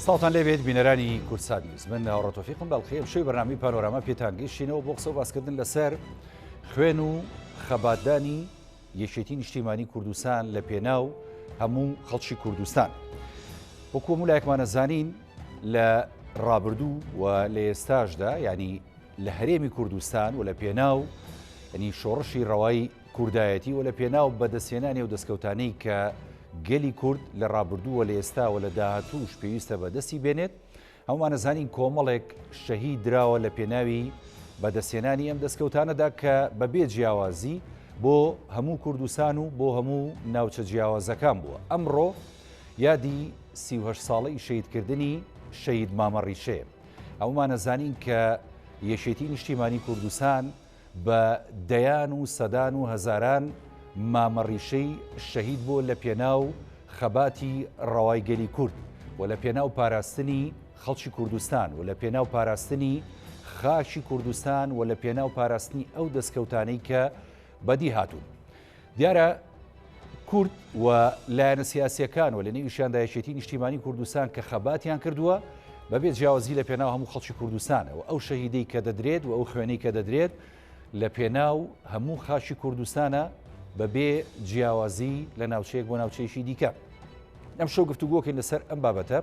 سڵاوتان لێبێت بینەرانی کوردسات نیوز من هاوڕێ تۆفیقم بەڵخی ئەم شەوی بەرنامەی پانۆراما پێتان گەیشتینەوە بۆ قسە و باسکردن لەسەر خوێن و خەباتدانی یەکێتی نیشتیمانی کوردستان لە پێناو هەموو خەڵکی کوردستان. وەکو هەموو لایەکمانە زانین لە ڕابردوو و لە ئێستاشدا ینی لە هەرێمی کوردستان و لە پێناو ینی شۆڕشی ڕەوای کوردایەتی و لە پێناو بەدەستهێنانی ئەو دەستکەوتانەی کە گەلی کورد لە ڕابردوو و لە ئێستا و لە داهاتووش پێویستە بەدەستی بێنێت، هەموومان ئەزانین کۆمەڵێک شەهید دراوە لە پێناوی بەدەستهێنانی ئەم دەستکەوتانەدا کە بە بێ جیاوازی بۆ هەموو کوردستان و بۆ هەموو ناوچە جیاوازەکان بووە. ئەمڕۆ یادی 38 ساڵەی شەهیدکردنی شەهید مامە ڕیشەیە. هەموومان ئەزانین کە یەکێتی نیشتیمانی کوردستان بە دەیان و سەدان و هەزاران مامە ڕیشەی شەهید بووە لە پێناو خەباتی ڕەوای گەلی کورد و لە پێناو پاراستنی خەڵکی کوردستان و لە پێناو پاراستنی خاکی کوردستان و لە پێناو پاراستنی ئەو دەستکەوتانەی کە بەدی هاتوون. دیارە کورد و لایەنە سیاسیەکان و لە نێویشیاندا یەکێتی نیشتیمانی کوردستان کە خەباتیان کردووە بەبێ جیاوازی لە پێناو هەموو خەڵکی کوردستانە و ئەو شەهیدەی کە دەدرێت و ئەو خوێنەی کە دەدرێت لە پێناو هەموو خاکی کوردستانە بەبێ جیاوازی لە ناوچەیەک بۆ ناوچەیەکی دیکە. ئەم شەو گفتوگۆکەین لەسەر ئەم بابەتە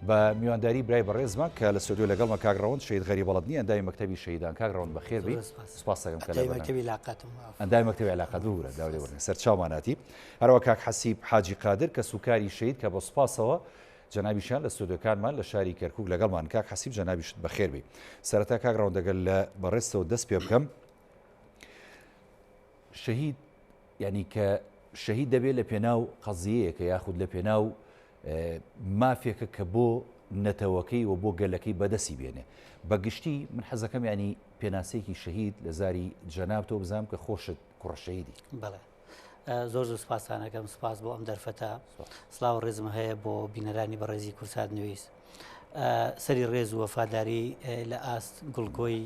بە میوانداری برای بەڕێزمان کە لە ستۆدیۆ لەگەڵمە کاک ڕەوەند شەهید غەریب بەڵەدنی ئەندامی مەکتەبی شەهیدان کاک ڕەوەند بەخێر بی سپاس دەکەم کە لە مەکتەبی علاقاتم ئەندامی مەکتەبی علاقات ببورە داوای لێبوردن سەرچاوماناتی هەروە کاک حەسیب حاجی قادر کە سوکاری شەهید کە بە سپاسەوە جەنابیشیان لە ستۆدیۆکانمان لە شاری کەرکوک لەگەڵمان کاک حەسیب جەنابیشت بەخێر بی سەرەتا کاک ڕەوەند دەگەل لە بەڕێزتەوە دەست پێ بکەم شەهید یانی کە شەهید دەبێت لە پێناو قەزیەیەکە یاخود لە پێناو مافێکە کە بۆ نەتەوەکەی و بۆ گەلەکەی بەدەستی بێنێ بە گشتی من حەزەکەم ینی پێناسەیەکی شەهید لە زاری جەناب تۆ بزانم کە خۆشت کوڕە شەهیدی. بەڵێ زۆر زۆر سپاستانەکەم سپاس بۆ ئەم دەرفەتە سلااو ڕێزم هەیە بۆ بینەرانی بەڕێزی کورسات نویس سەری ڕێز و وەفاداری لە ئاست گوڵگۆی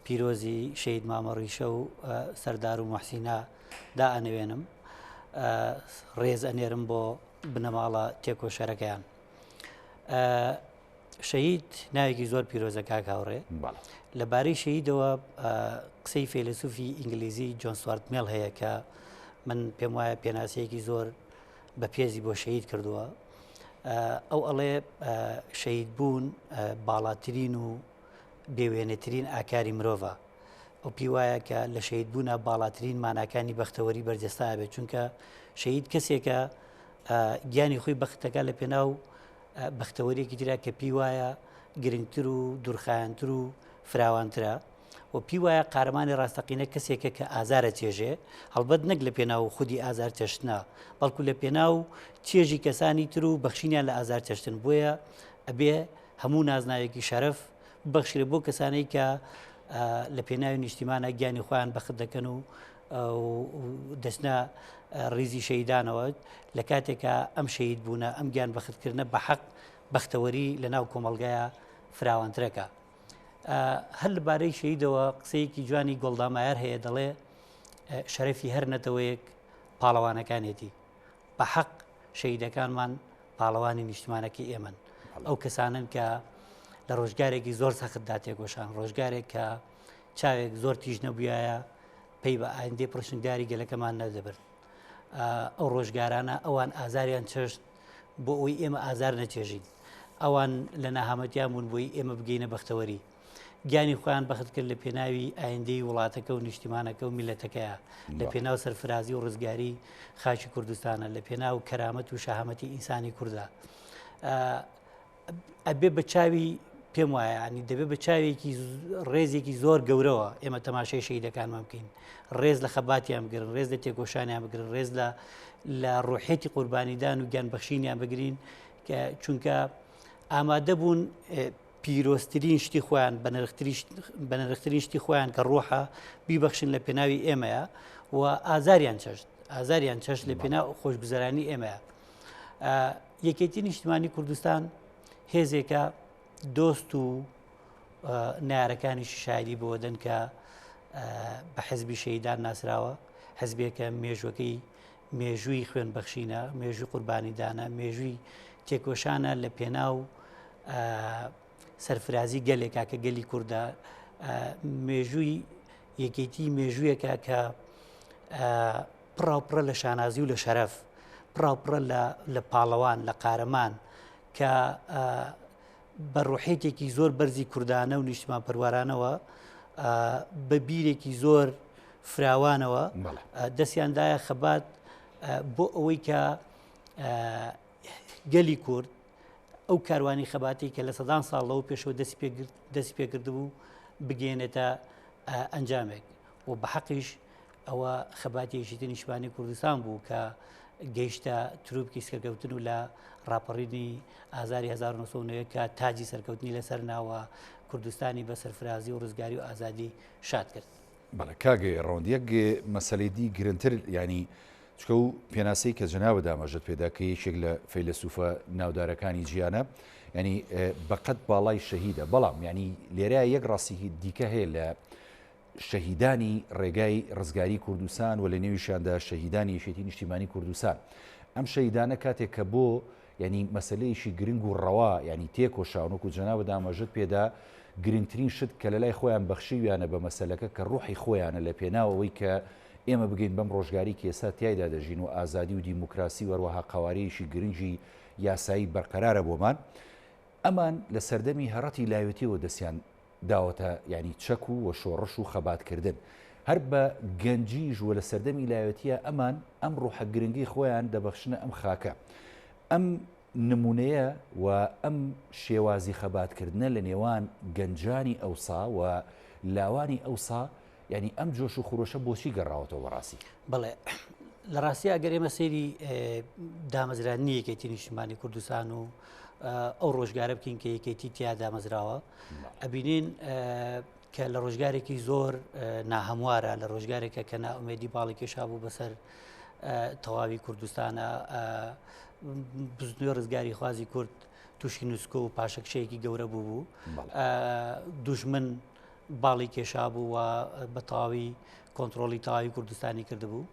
پیرۆزی شەهید مامە ڕیشە و سەردار و موحسینە دائەنەوێنم ڕێز ئەنێرم بۆ بنەماڵە تێکۆشەرەکەیان. شەهید ناوێکی زۆر پیرۆزە کاک هاوڕێ لە بارەی شەهیدەوە قسەی فەیلەسوفی ئینگلیزی جۆن ستوارت مێڵ هەیە کە من پێم وایە پێناسەیەکی زۆر بە پێزی بۆ شەهید کردووە ئەو ئەڵێ شەهید بوون باڵاترین و بێوێنەترین ئاکاری مرۆڤە ئەو پێی وایە کە لە شەهید بوونا باڵاترین ماناکانی بەختەوەری بەرجەستە ئەبێت چونکە شەهید کەسێکە گیانی خۆی بەخت دەکات لە پێناو بەختەوەریەکی ترا کە پێی وایە گرنگتر و دوورخایەنتر و فراوانترە و پێی وایە قارەمانی ڕاستەقینە کەسێکە کە ئازارە چێژێ هەڵبەت نەک لە پێناو خودی ئازار چەشتنا بەڵکو لە پێناو چێژی کەسانی تر و بەخشینیان لە ئازار چەشتن بۆیە ئەبێ هەموو نازناوێکی شەرەف ببەخشرێ بۆ کەسانەی کە لە پێناوی نیشتیمانە گیانی خۆیان بەخت دەکەن و دەچنە ڕیزی شەیدانەوە لە کاتێکا ئەم شەید بوونە ئەم گیان بەختکردنە بە حەق بەختەوەری لە ناو کۆمەڵگایە فراوانترەکە هەر لەبارەی شەیدەوە قسەیەکی جوانی گۆڵدامایەر هەیە دەڵێ شەرەفی هەر نەتەوەیەک پاڵەوانەکانێتی بە حەق شەهیدەکانمان پاڵەوانی نیشتمانەکەی ئێمەن ئەو کەسانن کە لە ڕۆژگارێکی زۆر سەختدا تێکۆشان ڕۆژگارێک کە چاوێک زۆر تیژ نەبووایە پێی بە ئایندەی پڕشنگداری گەلەکەمان نەدەبرد ئەو ڕۆژگارانە ئەوان ئازاریان چێشت بۆ ئەوی ئێمە ئازار نەچێژین ئەوان لە نەهامەتیان بوون بۆی ئێمە بگەینە بەختەوەری گیانی خۆیان بەخت کرد لە پێناوی ئایندەی وڵاتەکە و نیشتیمانەکە و میلەتەکەیە لە پێناو سەرفرازی و ڕزگاری خاکی کوردستانە لە پێناو کەرامەت و شەهامەتی ئینسانی کوردە ئەبێ بە چاوی پێم وایە ینی دەبێ بە چاوێکی ڕێزێکی زۆر گەورەوە ئێمە تەماشای شەیدەکانمان بکەین ڕێز لە خەباتیان بگرن ڕێز لە تێکۆشانیان بگرن ڕێز لە لە ڕوحێتی قوربانیدان و گیان بەخشینیان بگرین کە چونکە ئامادە بوون پیرۆزترین شتی خۆیان بەنرخترین شتی خۆیان کە ڕۆحە بیبەخشن لە پێناوی ئێمەیە و ئازاریان چەشت ئازاریان چەشت لە پێناو خۆشگوزەرانی ئێمەیە یەکێتی نیشتمانی کوردستان هێزێکە دۆست و نارەکانی شایدی بۆ دەن کە بە حزبی شەیدان ناسراوە حزبێکە مێژوەکەی مێژووی خوێن بەخشینە مێژوی قوربانیدانە مێژووی تێکۆشانە لە پێناو. سەرفرازی گەلێکە کە گەلی کوردە مێژووی یەکێتی مێژوویەکە کە پڕاوپڕە لە شانازی و لە شەرەف پڕاوپڕە لە پاڵەوان لە قارەمان کە بە ڕوحێتێکی زۆر بەرزی کوردانە و نیشتمان پەروارانەوە بە بیرێکی زۆر فراوانەوە دەستیاندایە خەبات بۆ ئەوەی کە گەلی کورد ئەو کاروانی خەباتی کە لە سەدان ساڵ لەوە پێشەوە دەستی پێکردبوو بگەێنێتە ئەنجامێک و بە حەقیش ئەوە خەباتی یەکێتی نیشتمانی کوردستان بوو کە گەیشتە تروپکی سەرکەوتن و لە ڕاپەڕینی ئازاری 1990 کە تاجی سەرکەوتنی لەسەر ناوە کوردستانی بە سەرفرازی و ڕزگاری و ئازادی شاد کرد. بەڵێ کاک ڕەوەند یەک مەسەلەی دی گرنتر یانی چکە و پێناسەی کە جەنابت ئاماژەت پێدا کە یەکێک لە فەیلەسوفە ناودارەکانی جیهانە ینی بەقەت باڵای شەهیدە بەڵام ینی لێرە یەک ڕاستی دیکە هەیە لە شەهیدانی ڕێگای ڕزگاری کوردستان و لە نێویشیاندا شەهیدانی یەکێتی نیشتیمانی کوردستان ئەم شەهیدانە کاتێک کە بۆ یانی مەسەلەیەکی گرنگ و ڕەوا یانی تێکۆشاون وەکو جەنابت ئاماژەت پێدا گرنگترین شت کە لەلای خۆیان بەخشیویانە بە مەسەلەکە کە ڕوحی خۆیانە لە پێناو ئەوەی کە ئێمە بگەین بەم ڕۆژگاری کە ئێستا تیایدا دەژین و ئازادی و دیموکراسی و هەروەها قەوارەیەکی گرنگی یاسایی بەرقەرارە بۆمان ئەمان لە سەردەمی هەڕەتی لاوێتیەوە دەستیان داوەتە یانی چەک و و شۆڕش و خەبات کردن هەر بە گەنجیش و لە سەردەمی لاوێتیە ئەمان ئەم ڕوحە گرنگەی خۆیان دەبەخشنە ئەم خاکە ئەم نمونەیە و ئەم شێوازی خەبات کردنە لە نێوان گەنجانی ئەوسا و لاوانی ئەوسا یانی ئەم جۆش و خرۆشە بۆچی گەڕاوەتەوە بەڕاستی؟ بەڵێ لە ڕاستی ئەگەر ئێمە سەیری دامەزراندنی یەکێتی نیشتمانی کوردستان و ئەو ڕۆژگارە بکەین کە یەکێتی تیا دامەزراوە ئەبینین کە لە ڕۆژگارێکی زۆر ناهەموارە لە ڕۆژگارێکە کە نائومێدی باڵی کێشا بوو بەسەر تەواوی کوردستانە بزنوێ ڕزگاری خوازی کورد تووشی نووسکۆ و پاشەکشەیەکی گەورە بوو بوو دوژمن باڵی کێشابوو و بە تەواوی کۆنتڕۆڵی تەواوی کوردستانی کردبوو.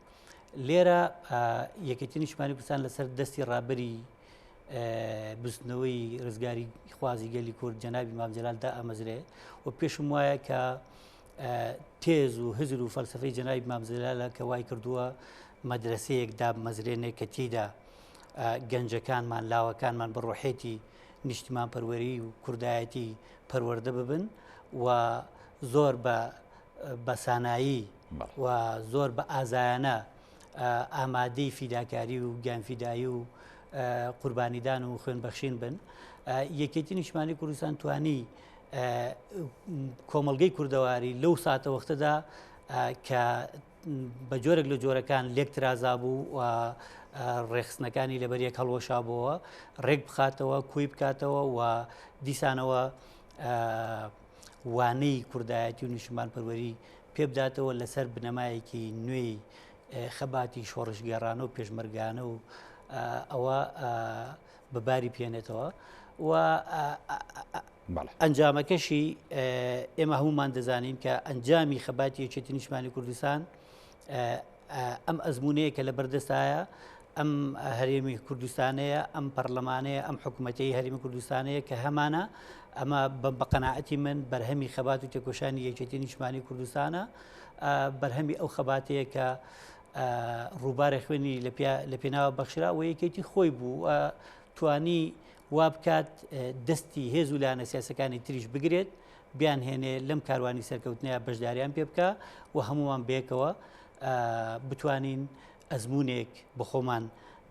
لێرە یەکێتی نیشتمانی کوردستان لەسەر دەستی ڕابەری بزوتنەوەی ڕزگاری خوازی گەلی کورد جەنابی مام جەلال دائەمەزرێ و پێشم وایە کە تێز و هزر و فەلسفەی جەنابی مام جەلالە کە وای کردووە مەدرسەیەک دابمەزرێنێ کە تێیدا گەنجەکانمان لاوەکانمان بە ڕۆحێتی نیشتیمانپەروەری و کوردایەتی پەروەردە ببن و زۆر بە بە سانایی و زۆر بە ئازایانە ئامادەی فیداکاری و گیانفیدایی و قوربانیدان و خوێنبەخشین بن یەکێتی نیشتمانی کوردستان توانی کۆمەڵگەی کوردەواری لەو ساتەوەختەدا کە بە جۆرێک لە جۆرەکان لێک ترازابوو و ڕێکخستنەکانی لەبەر یەک هەڵوەشابەوە ڕێک بخاتەوە کوی بکاتەوە و دیسانەوە وانەی کوردایەتی و نیشتمان پەروەری پێبداتەوە لەسەر بنەمایەکی نوێی خەباتی شۆڕشگێڕانە و پێشمەرگانە و ئەوە بەباری پێنێتەوە و ئەنجامەکەشی ئێمە هەمومان دەزانین کە ئەنجامی خەباتی یەکێتی نیشتمانی کوردستان ئەم ئەزمونەیە کە لە بەردەستایە ئەم هەرێمی کوردستانەیە ئەم پەرلەمانەیە ئەم حکوومەتەی هەرێمی کوردستانەیە کە هەمانە ئەمە بە قەناعەتی من بەرهەمی خەبات و تێکۆشانی یەکێتی نیشتمانی کوردستانە بەرهەمی ئەو خەباتەیە کە ڕووبارە خوێنی لە پێناوە بەخشرا و یەکێتی خۆی بوو توانی وا بکات دەستی هێز و لایەنە سیاسەکانی تریش بگرێت بیانهێنێ لەم کاروانی سەرکەوتنەیە بەشداریان پێ بکا و هەموومان بەیەکەوە بتوانین ئەزموونێک بە خۆمان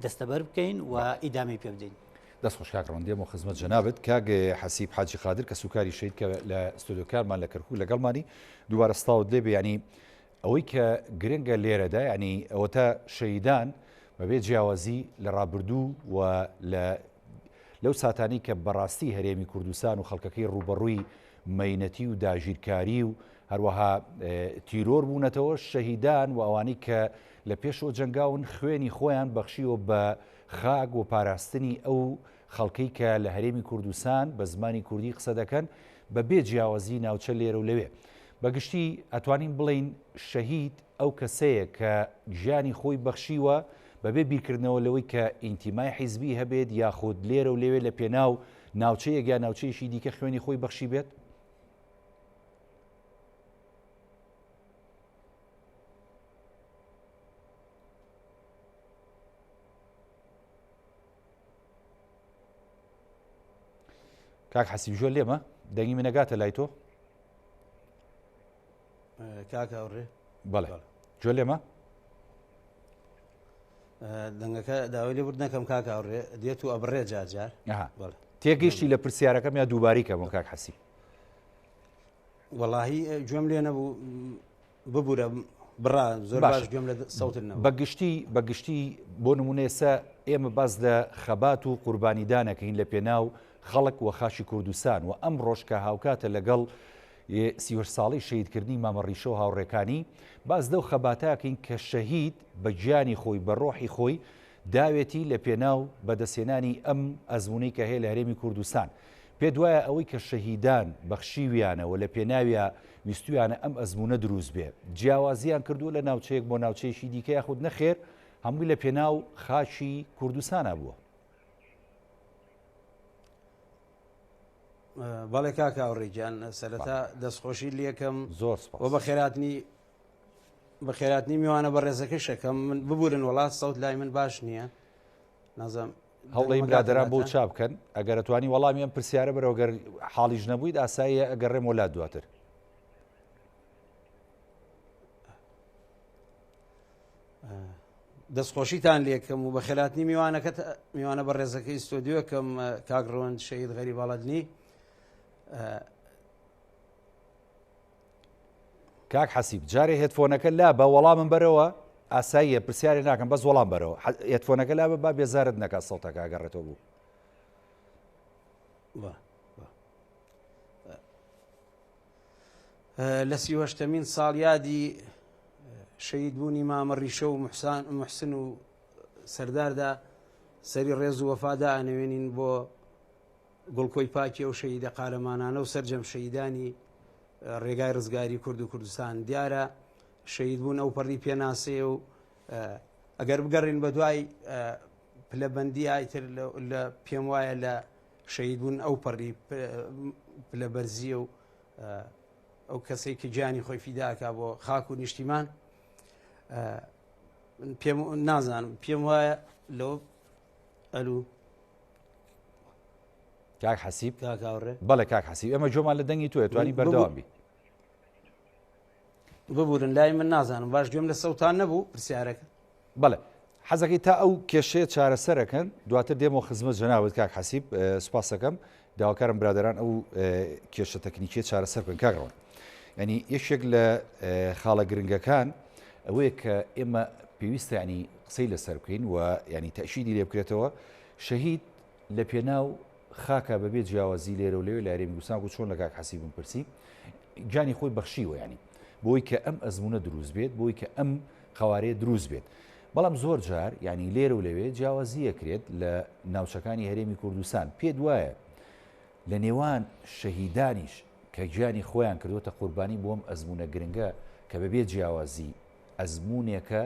دەستەبەر بکەین و ئیدامەی پێ بدەین. دەست خۆش کاک ڕەوەند دێمەوە خزمەت جەنابت کاک حەسیب حاجی قادر کەسوکاری شەهید کە لە ستۆدیۆکارمان لە کەرکوک لەگەڵمانی دووبارە سڵاوت لێ بێ یانی ئەوەی کە گرنگە لێرەدا یانی ئەوەتا شەهیدان بەبێ جیاوازی لە ڕابردوو و لە لەو ساتانی کە بەڕاستی هەرێمی کوردستان و خەڵکەکەی ڕووبەڕووی مەینەتی و داگیرکاری و هەروەها تیرۆر بوونەتەوە شەهیدان و ئەوانەی کە لە پێشەوە جەنگاون خوێنی خۆیان بەخشیوە بە خاک و پاراستنی ئەو خەڵکەی کە لە هەرێمی کوردستان بە زمانی کوردی قسە دەکەن بە بێ جیاوازی ناوچە لێرە و لەوێ. بە گشتی ئەتوانین بڵێین شەهید ئەو کەسەیە کە گیانی خۆی بەخشیوە بە بێ بیرکردنەوە لەوەی کە ئینتیمای حیزبی هەبێت یاخود لێرە و لەوێ لە پێناو ناوچەیەک یا ناوچەیەکی دیکە خوێنی خۆی بەخشی بێت؟ کاک حەسیب گوێ لێمە دەنگی منەگاتە لای تۆ کاک هاوڕێ بەڵێ گوێ لێمە دەنگەکە داوای لێ برد نەکەم کاک هاوڕێ دێت و ئەبڕێ جارجار تێگەیشتی لە پرسیارەکەم یا دووباری کەمەوە کاک حەسیب وەڵاهی گوێم لێ نەبوو ببورە بڕا زۆر باش گوێم لە سەوتت نەبوو. بە گشتی بە گشتی بۆ نمونە ئێستا ئێمە باس لە خەبات و قوربانیدانەکەین لە پێناو خەڵک و خاکی کوردستان و ئەمڕۆش کە هاوکاتە لەگەڵ 38 ساڵەی شەهیدکردنی مامە ڕیشە و هاوڕێکانی باس لەو خەباتاکەین کە شەهید بە گیانی خۆی بە ڕۆحی خۆی داوێتی لە پێناو بەدەستهێنانی ئەم ئەزموونەی کە هەیە لە هەرێمی کوردستان. پێت وایە ئەوەی کە شەهیدان بەخشیویانە و لە پێناویا ویستویانە ئەم ئەزموونە دروست بێ، جیاوازیان کردووە لە ناوچەیەک بۆ ناوچەیەکی دیکە یاخود نەخێر هەمووی لە پێناو خاکی کوردستانا بووە؟ بەڵێ کاک هاوڕێ گیان، سەرەتا دەستخۆشی لێکەم زۆر سپاس. و بەخێراتنی بەخێراتنی میوانە بەڕێزەکەش ئەکەم. من ببورن وەڵا سەوت لای من باش نییە نازانم هەوڵی برادران بۆ چا بکەن ئەگەر توانی وەڵامی ئەم پرسیارە بەرەوە گەر حاڵیش نەبوویت ئاساییە ئەگەڕێم وەلا دواتر. دەستخۆشیتان لێکەم و بەخێراتنی میوانەکەت میوانە بەڕێزەکەی ستۆدیۆکەم کاک ڕەوەند شەهید غەریب ئاڵەدنی. کاک حەسیب جارێ headphone ەکە لابە وەڵامم بەرەوە ئاساییە پرسیارێ ناکەم بەس وەڵام بەرەوە headphone ەکە لابە با بێزارت نەکات سەوتەکە ئەگەڕێتەوە بوو. لە سیوەشتەمین ساڵیادی شەهیدبوونی مامە ڕیشە و محسان محسن و سەرداردا سەری ڕێز و وەفادا ئەنەوێنین بۆ گوڵکۆی پاکی ئەو شەهیدە قارەمانانە و سەرجەم شەهیدانی ڕێگای ڕزگاری کورد و کوردستان. دیارە شەهیدبوون ئەوپەڕی پێناسەیە و ئەگەر بگەڕین بە دوای پلەبەندی ئایتر لە پێم وایە لە شەهیدبوون ئەو پەڕی پلەبەرزیە و ئەو کەسێک کە گیانی خۆی فیداکا بۆ خاک و نیشتیمان پێم نازانم پێم وایە لەو ئەلو کاک حەسیب کاک هاوڕێ بەڵێ کاک حەسیب ئێمە گوێمان لە دەنگی تۆیە توانی بەردەوام بی ببورن لای من نازانم باش گوێم لە سەوتان نەبوو پرسیارەکە بەڵێ حەزەکەی تا ئەو کێشەیە چارەسەرەکەن دواتر دێمەوە خزمەت جەنابت کاک حەسیب سوپاسەکەم داواکارم برادران ئەو کێشە تەکنیکیە چارەسەر بکەن کاک ڕۆن ینی یەکێک لە خاڵە گرنگەکان ئەوەیە کە ئێمە پێویستە ینی قسەی لەسەر بکەین و ینی تەشیدی لێ بکرێتەوە شەهید لە پێناو خاکا بەبێ جیاوازی لێرە و لەوێ لە هەرێمی کوردستان وەکو چۆن لە کاک حەسیبم پرسی گیانی خۆی بەخشیوە ینی بۆی کە ئەم ئەزمونە دروست بێت بۆی کە ئەم قوارەیە دروست بێت بەڵام زۆر جار ینی لێرە و لەوێ جیاوازیە کرێت لە ناوچەکانی هەرێمی کوردستان پێ دوایە لە نێوان شەهیدانیش کە گیانی خۆیان کردوتە قوربانی بۆم ئەزمونە گرنگە کە بەبێ جیاوازی ئەزموونێکە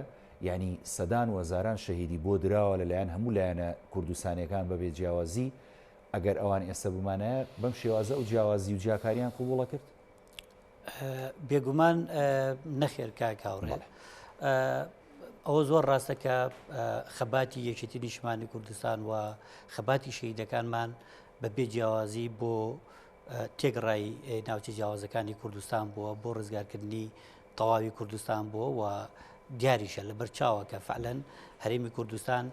یانی سەدان و هەزاران شەهیدی بۆ دراوە لەلایەن هەموو لایەنە کوردستانیەکان بەبێ جیاوازی، ئەگەر ئەوان ئێستا بمانایە بەم شێوازە ئەو جیاوازی و جیاکاریان قبوڵە کرد؟ بێگومان نەخێر کاک هاوڕێ. ئەوە زۆر ڕاستە کە خەباتی یەکێتی نیشتمانی کوردستان و خەباتی شەهیدەکانمان بە بێ جیاوازی بۆ تێکڕای ناوچە جیاوازەکانی کوردستان بووە بۆ ڕزگارکردنی تەواوی کوردستان بووە و دیاریشە لەبەر چاوە کە فعلەن هەرێمی کوردستان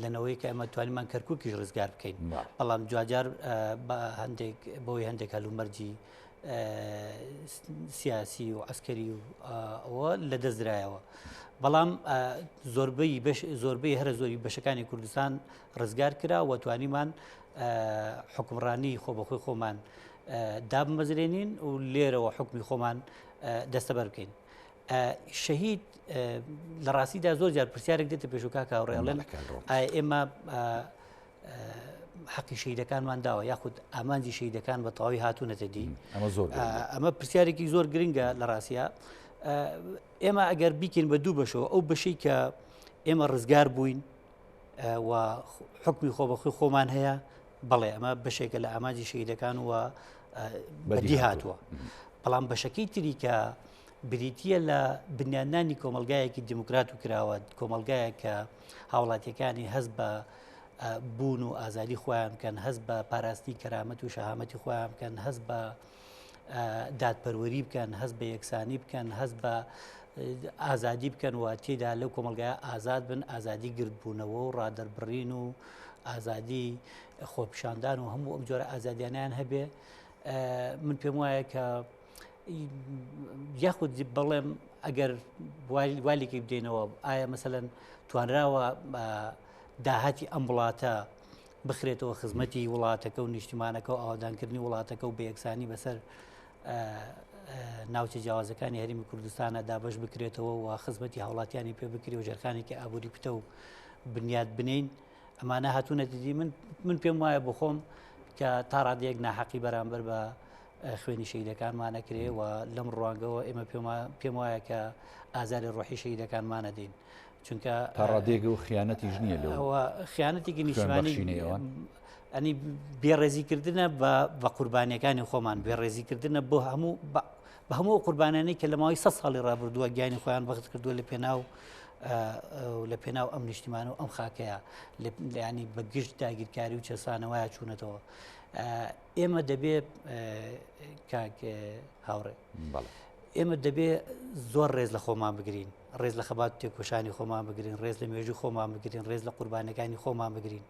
لەنەوەی کە ئەمە توانیمان کەرکووکیش ڕزگار بکەین بەڵام دواجار بە هەندێک بۆی هەندێک هەلومەرجی سیاسی و عسکەری و ئەوە لە دەستدرایەوە. بەڵام زۆربەی زۆربەی هەرە زۆری بەشەکانی کوردستان ڕزگار کرا و توانیمان حکومڕانی خۆ بەخۆی خۆمان دابمەزرێنین و لێرەوە حکومی خۆمان دەستەبەر بکەین. شەهید لە ڕاستیدا زۆر جار پرسیارێک دێتە پێش و کاکە هاوڕێڵێن ئێمە حەقی شەیدەکانمان داوە یاخود ئامانجی شەیدەکان بە تەواوی هاتوونەتە دی ئەمە زۆر ئەمە پرسیارێکی زۆر گرنگە لە ڕاستە ئێمە ئەگەر بیکەین بە دوو بەشەوە ئەو بەشەی کە ئێمە ڕزگار بووین و حکمی خۆبەخۆی خۆمان هەیە. بەڵێ ئەمە بەشێکە لە ئامانجی شەهیدەکان و بەدی هاتووە. بەڵام بەشەکەی تری کە بریتییە لە بنیادنانی کۆمەلگایەکی دیموکرات و کراوە کۆمەلگایەک کە هاوڵاتیەکانی هەست بە بوون و ئازادی خۆیان بکەن هەست بە پاراستنی کەرامەت و شەهامەتی خۆیان بکەن هەست بە دادپەروەری بکەن هەست بە یەکسانی بکەن هەست بە ئازادی بکەن و تێدا لەو کۆمەلگای ئازاد بن ئازادی گردبوونەوە و ڕادەربڕین و ئازادی خۆپیشاندان و هەموو ئەم جۆرە ئازادیانیان هەبێ من پێم وایە کە یاخود بەڵێم ئەگەر والیکی بدەینەوە ئایا مەسەەن توانراوە داهاتی ئەم وڵاتە بخرێتەوە خزمەتی وڵاتەکە و نیشتیمانەکە و ئاوادانکردنی وڵاتەکە و بەیەکسانی بەسەر ناوچە جیاوازەکانی هەرمی کوردستانە دابش بکرێتەوە و خزمەتی هاوڵاتیانی پێ بکری و ژێرخانێکی ئابووری پتە و بنیات بنین ئەمانە هاتوونەتە دی من من پێم وایە بخۆم کە تا ڕادەیەک ناحەقی بەرامبەر بە خوێنی شەیدەکانمان نەکرێ و لەم ڕوانگەوە ئێمە پێم وایە کە ئازاری ڕۆحی شەیدەکانمانە دین چونکە تا ڕادەیەک و خیانەتیش نییە لەوە خیانەتێکی نیشتمانی ئەنی بێڕێزیکردنە بە قوربانیەکانی خۆمان بێڕێزیکردنە بۆ هەموو بە هەموو قوربانانەی کە لە ماوەی سە ساڵی ڕابردووە گیانی خۆیان بەخت کردووە لە پێناو لە پێناو ئەم نیشتیمان و ئەم خاکەیە ینی بە گشت داگیرکاری و چەسانەوەیە چوونەتەوە ئێمە دەبێ کاک هاوڕێ ئێمە دەبێ زۆر ڕێز لە خۆمان بگرین ڕێز لە خەبات تێکۆشانی خۆمان بگرین ڕێز لە مێژوو خۆمان بگرین ڕێز لە قوربانەکانی خۆمان بگرین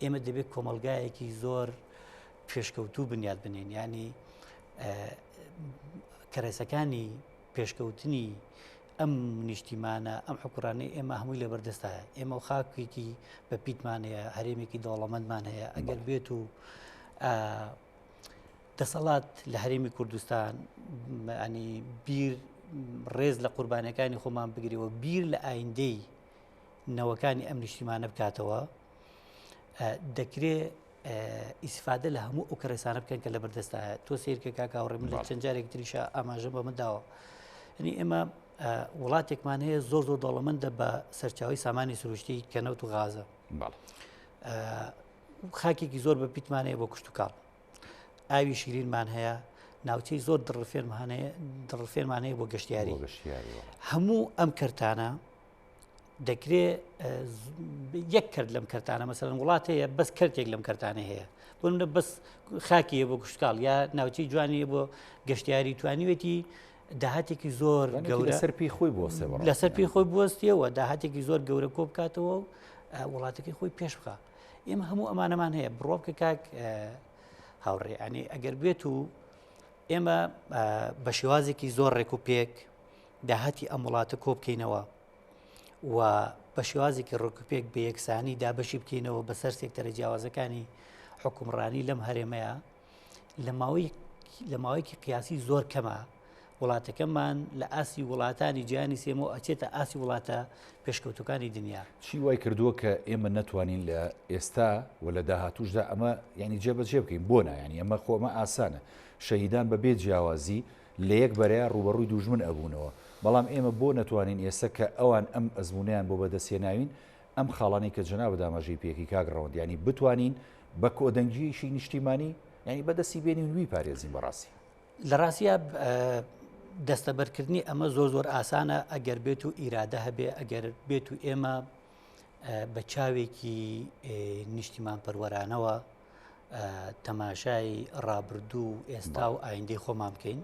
ئێمە دەبێت کۆمەلگایەکی زۆر پێشکەوتوو بنیاد بنین ینی کەرەسەکانی پێشکەوتنی ئەم نیشتیمانە ئەم حکوڕانەی ئێمە هەمووی لە بەردەستایە ئێمە و خاکێکی بە پیتمان هەیە هەرێمێکی دەوڵەمەندمان هەیە ئەگەر بێت و دەسەڵات لە هەرێمی کوردستان ینی بیر ڕێز لە قوربانەکانی خۆمان بگرەوە بیر لە ئایندەی نەوەکانی ئەم نیشتیمانە بکاتەوە دەکرێ ئیسفادە لە هەموو ئەو کەرەسانە بکەن کە لە بەردەستایە تۆ سیرکە کاک هاوڕێ من لە چەند جارێک تریشە ئاماژە بە من داوە یعنی ئێمە وڵاتێکمان هەیە زۆر زۆر دەوڵەمەندە بە سەرچاوی سامانی سروشتی کە نەوت و غازە خاکێکی زۆر بە پیتمان هەیە بۆ کشتتوکاڵ ئاوی شیرینمان هەیە ناوچەی زۆر دڕفێنمان هەیە دڕفێنمان هەیە بۆ گەشتیاری هەموو ئەم کەرتانە دەکرێ یەک کەرت لەم کەرتانە مەسەلەن وڵات هەیە بەس کەرتێک لەم کەرتانە هەیە بۆ منە بەس خاکی هەیە بۆ کشتکاڵ یا ناوچەی جوانی بۆ گەشتیاری توانیوێتی داهاتێکی زۆر گەورە لەسەر پێی خۆی بوەستێ لەسەر پێی خۆی بوەستیەوە داهاتێکی زۆر گەورە کۆ بکاتەوە و وڵاتەکەی خۆی پێش بخە ئێمە هەموو ئەمانەمان هەیە بڕۆ بکە کاک هاوڕێ ینی ئەگەر بێت و ئێمە بە شێوازێکی زۆر ڕێک و پێک داهاتی ئەم وڵاتە کۆ بکەینەوە و بە شێوازێکی ڕێکوپێک بە یەکسانی دابەشی بکەینەوە بەسەر سێکتەرە جیاوازەکانی حکومڕانی لەم هەرێمەیە لە ماوەی لە ماوەیەکی قیاسی زۆر کەمە وڵاتەکەمان لە ئاسی وڵاتانی جیهانی سێمەوە ئەچێتە ئاسی وڵاتە پێشکەوتوەکانی دنیا. چی وای کردووە کە ئێمە نەتوانین لە ئێستا و لە داهاتووشدا ئەمە یانی جێبەجێ بکەین؟ بۆ نا؟ یانی ئەمە خۆ ئەمە ئاسانە. شەهیدان بە بێ جیاوازی لە یەک بەرەیا ڕووبەڕووی دووژمن ئەبوونەوە، بەڵام ئێمە بۆ نەتوانین ئێستا کە ئەوان ئەم ئەزموونەیان بۆ بەدەست هێناوین ئەم خاڵانەی کە جەنابت ئاماژەی پێکەی کاک ڕەوەند یانی بتوانین بە کۆدەنگییەکی نیشتیمانی یانی بەدەستی بێنین و بیپارێزین بەڕاستی. لە ڕاستیا دەستەبەرکردنی ئەمە زۆر زۆر ئاسانە ئەگەر بێت و ئیرادە هەبێ ئەگەر بێت و ئێمە بە چاوێکی نیشتیمان پەروەرانەوە تەماشای ڕابردوو و ئێستا و ئایندەی خۆمان بکەین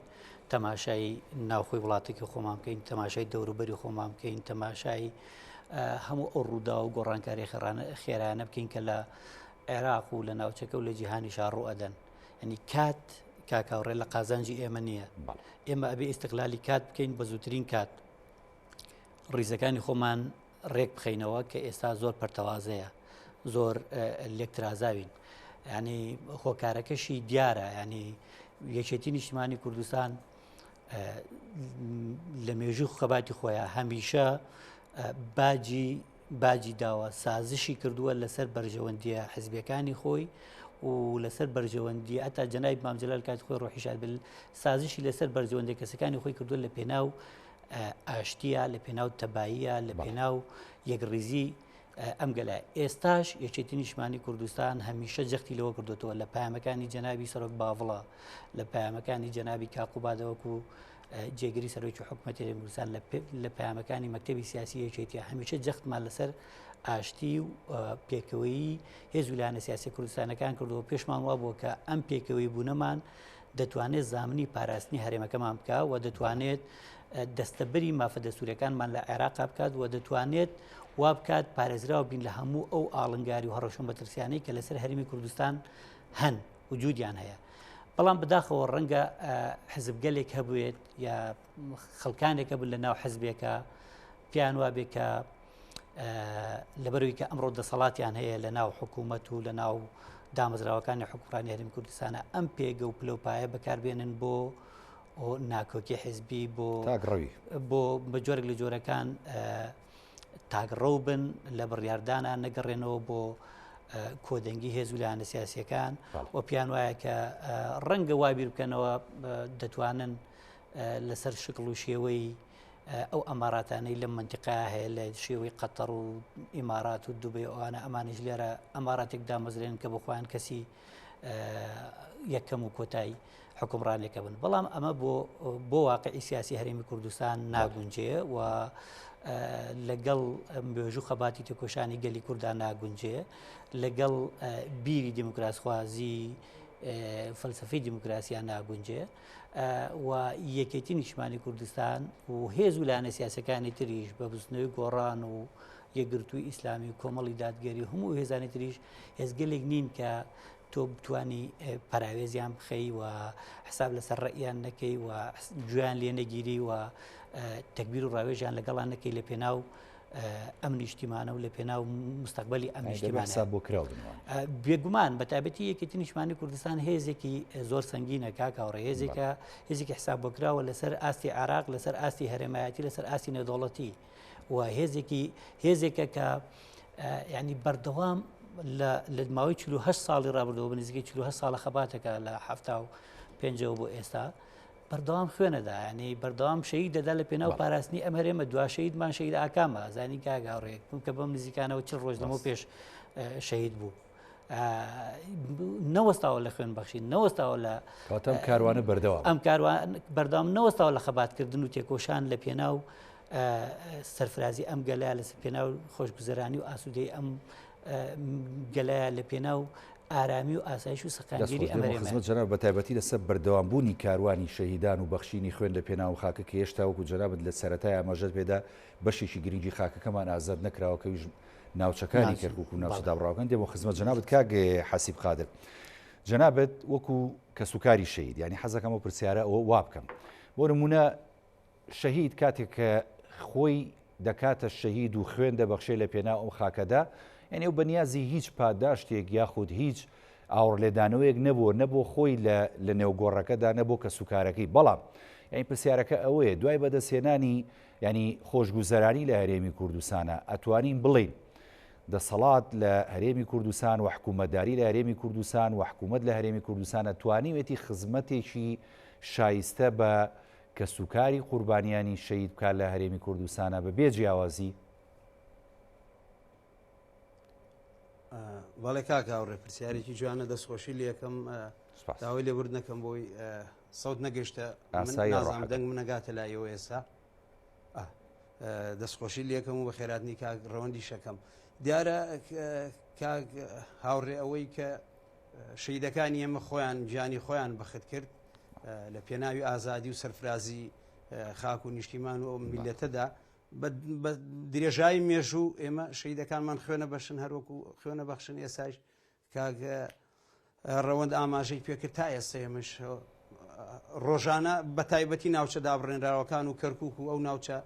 تەماشای ناوخۆی وڵاتێکی خۆمان بکەین تەماشای دەوروبەری خۆمان بکەین تەماشای هەموو ئەو ڕوودا و گۆڕانکاری خێرانە بکەین کە لە عێراق و لە ناوچەکە و لە جیهانی شاڕوو ئەدەن ینی کات کاکاوڕێ لە قازانجی ئێمە نییە ئێمە ئەبێ ئیسیقلالی کات بکەین بە زووترین کات ڕیزەکانی خۆمان ڕێک بخەینەوە کە ئێستا زۆر پەرتەوازەیە زۆر لێکترازاوین ینی هۆکارەکەشی دیارە ینی یەکێتی نیشتمانی کوردستان لە مێژوو خەباتی خۆیان هەمیشە باجی باجی داوە سازشی کردووە لەسەر بەرژەوەندیە حزبەکانی خۆی و لەسەر بەرژەوەندی ئەتا جەنای مامجلال کات خۆی ڕۆحیشاد بل سازشی لەسەر بەرژەوەندی کەسەکانی خۆی کردووە لە پێناو ئاشتیە، لە پێناو تەباییە، لە پێناو یەکڕیزی. ئەم گەلە. ئێستاش یەکێتی نیشتمانی کوردستان هەمیشە جەختی لەوە کردوێتەوە لە پامەکانی جەنابی سەرۆک باڤڵە لە پامەکانی جەنابی کاقوبادەوەکو جێگری سەرۆکی حکوومەتی هەرێمی کوردستان لە پامەکانی مەکتەبی سیاسی یەکێتی هەمیشە جەختمان لەسەر ئاشتی و پێکەوەیی هێز و لایەنە سیاسی کوردستانەکان کردەوە پێشمان وا بووە کە ئەم پێکەوەی بوونەمان دەتوانێت زامنی پاراستنی هەرێمەکەمان بکە و دەتوانێت دەستەبەری مافە دەستوریەکانمان لە عێراقا بکات و دەتوانێت وا بکات پارێزراو بین لە هەموو ئەو ئاڵنگاری و هەڕەشە مەترسیانەی کە لەسەر هەرێمی کوردستان هەن وجودیان هەیە. بەڵام بەداخەوە ڕەنگە حزبگەلێک هەبوێت یا خەڵکانێک هەبن لە ناو حزبێکە پێیان وابێ کە لەبەرەوەی کە ئەمڕۆ دەسەڵاتیان هەیە لە ناو حکوومەت و لە ناو دامەزراوەکانی حکوڕانی هەرێمی کوردستانە ئەم پێگە و پلەپایە بەکاربێنن بۆ ناکۆکی حزبی بۆ تاکڕەوی بۆ بە جۆرێک لە جۆرەکان تاکڕەو بن لە بڕیاردانە نەگەڕێنەوە بۆ کۆدەنگی هێز و لایەنە سیاسیەکان و پیان وایە کە ڕەنگە وا بیر بکەنەوە دەتوانن لەسەر شکڵ و شێوەی ئەو ئەماراتانەی لەم منتیقا هەیە لە شێوەی قەتەڕ و ئیمارات و دوبەی ئەوانە ئەمانیش لێرە ئەماراتێک دامەزرێن کە بخۆیان کەسی یەکەم و کۆتایی حکومڕانێکە بن بەڵام ئەمە بۆ بۆ واقعی سیاسی هەرێمی کوردستان ناگونجێ و لەگەڵ مێژوو خەباتی تێکۆشانی گەلی کوردان ناگونجێ لەگەڵ بیری دیموکراسخوازی فەلسفەی دیموکراسیان ناگونجێ و یەکێتی نیشتمانی کوردستان و هێز و لایەنە سیاسەکانی تریش بە بزنەوەی گۆڕان و یەکگرتووی ئیسلامی و کۆمەڵی دادگەری هەموو هێزانی تریش هێزگەلێک نین کە تۆ بتانی پەراوێزیان بخەی و حساب لەسەر ڕێیان نەکەی و گوێیان لێ نەگیری و تەکبیر و ڕاوێژیان لەگەڵان نەکەی لە پێناو ئەم نیشتیمانە و لە پێناو مستەقبەلی ئەم نیشتیمانە حساب بۆ کراو بن. بێگومان بە تایبەتی یەکێتی نیشتمانی کوردستان هێزێکی زۆر سەنگینە کاک هاوڕێ هێزێکە هێزێکی حساب بۆ کراوە لەسەر ئاستی عێراق لەسەر ئاستی هەرێمایەتی لەسەر ئاستی نێودەوڵەتی و هێزێکی هێزێکە کە ینی بەردەوام لە ماوەی 48 ساڵی ڕابردەوە بە نزیکەی 48 ساڵە خەباتەکە لە 75ەوە بۆ ئێستا بەردەوام خوێنەدا ینی بەردەوام شەهید دەدا لە پێناو پاراستنی ئەم هەرێمە دوا شەهیدمان شەهید ئاکامە زانی کاک هاوڕێ کە بەم نزیکانەوە چ ڕۆژ لەمە پێش شەهید بوو نەوەستاوە لە خوێن بەخشین نەوەستاوە لە کاتم کاروانە بەردەوام ئەم کاروان بەردەوام نەوەستاوە لە خەباتکردن و تێکۆشان لە پێناو سەرفرازی ئەم گەلە لە پێناو خۆشگوزەرانی و ئاسوودەی ئەم گەلە لە پێناو ئارامی و ئاسایش و سەقامگیری ئەم هەرێمە. خزمەت جەناب بە تایبەتی لەسەر بەردەوامبوونی کاروانی شەهیدان و بەخشینی خوێن لە پێناو خاکە کە هێشتا وەکو جەنابت لە سەرەتای ئاماژەت پێدا بەشێکی گرنگی خاکەکەمان ئازاد نەکراوە کە ئەویش ناوچەکانی کەرکوک و ناوچە دابڕاوەکان دێمەوە خزمەت جەنابت کاک حەسیب قادر جەنابت وەکو کەسوکاری شەهید یعنی حەزەکەم ئەو پرسیارە ئەوە وا بکەم بۆ نمونە شەهید کاتێک کە خۆی دەکاتە شەهید و خوێن دەبەخشێ لە پێناو ئەم خاکەدا، یانی ئەو بە نیازی هیچ پاداشتێک یاخود هیچ ئاوڕلێدانەوەیەک نەبووە نە بۆ خۆی لە لە نێو گۆڕەکەدا نە بۆ کەسوکارەکەی، بەڵام یانی پرسیارەکە ئەوەیە دوای بەدەستهێنانی یانی خۆشگوزەرانی لە هەرێمی کوردستانە ئەتوانین بڵێین دەسەڵات لە هەرێمی کوردستان و حکوومەتداری لە هەرێمی کوردستان و حکوومەت لە هەرێمی کوردستانە توانیوێتی خزمەتێکی شایستە بە کەسوکاری قوربانیانی شەهید بکات لە هەرێمی کوردستانا بە بێ جیاوازی؟ بەڵێ کاک هاوڕێ پرسیارێکی جوانە دەستخۆشی لەکەم داوای لێبوردنەکەم بۆی سەوت نەگەشتە نازانم دەنگ منەگاتە لایەوە ئێستا دەستخۆشی لەکەم و بە خێراتنی کاک ڕەوەندی شەکەم دیارە کاک هاوڕێ ئەوەی کە شەیدەکانی ئێمە خۆیان گیانی خۆیان بەخت کرد لە پێناوی ئازادی و سەرفرازی خاک و نیشتیمان و ئەو میلەتەدا بە درێژایی مێژوو ئێمە شەیدەکانمان خوێنە بەشن هەروەکو خوێنە بەخشن ئێساش کاک ڕەوەند ئاماژەی پێکرد تا ئێستا ئێمەش ڕۆژانە بە تایبەتی ناوچە دابڕێنراوەکان و کەرکک و ئەو ناوچە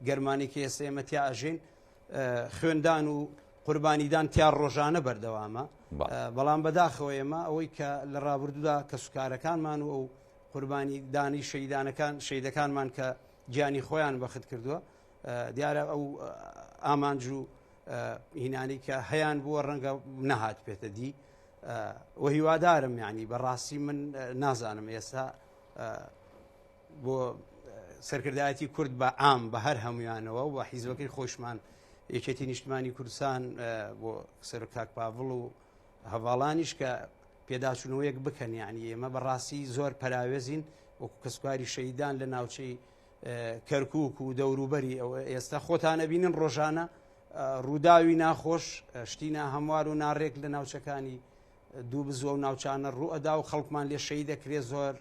گەرمانی کە ئێستا ئێمە تیا ئەژین خوێندان و قوربانیدان تیا ڕۆژانە بەردەوامە بەڵام بەداخەوە ئێمە ئەوەی کە لە ڕابردوودا کەسوکارەکانمان و ئەو قوربانی دانی شەیدانەکان شەیدەکانمان کە گیانی خۆیان بەخت کردووە دیارە ئەو ئامانج و هینانی کە هەیان بووە ڕەنگە نەهات پێتە دی و هیوادارم یعنی بەڕاستی من نازانم ئێستا بۆ سەرکردایەتی کورد بە عام بە هەر هەمویانەوە و حیزبەکەی خۆشمان یەکێتی نیشتمانی کوردستان بۆ سەرۆک کاک پاڤڵ و هەڤاڵانیش کە پێداچوونەوەیەک بکەن یعنی ئێمە بەڕاستی زۆر پەراوێزین وەکو کەسوکاری شەیدان لە ناوچەی کەرکک و دەوروبەری ئەوە ئێستا خۆتانە بینن ڕۆژانە ڕووداوی ناخۆش شتی ناهەموار و ناڕێک لە ناوچەکانی دوو بزوە و ناوچانە ڕوئەدا و خەڵکمان لێ شەی دەکرێت زۆر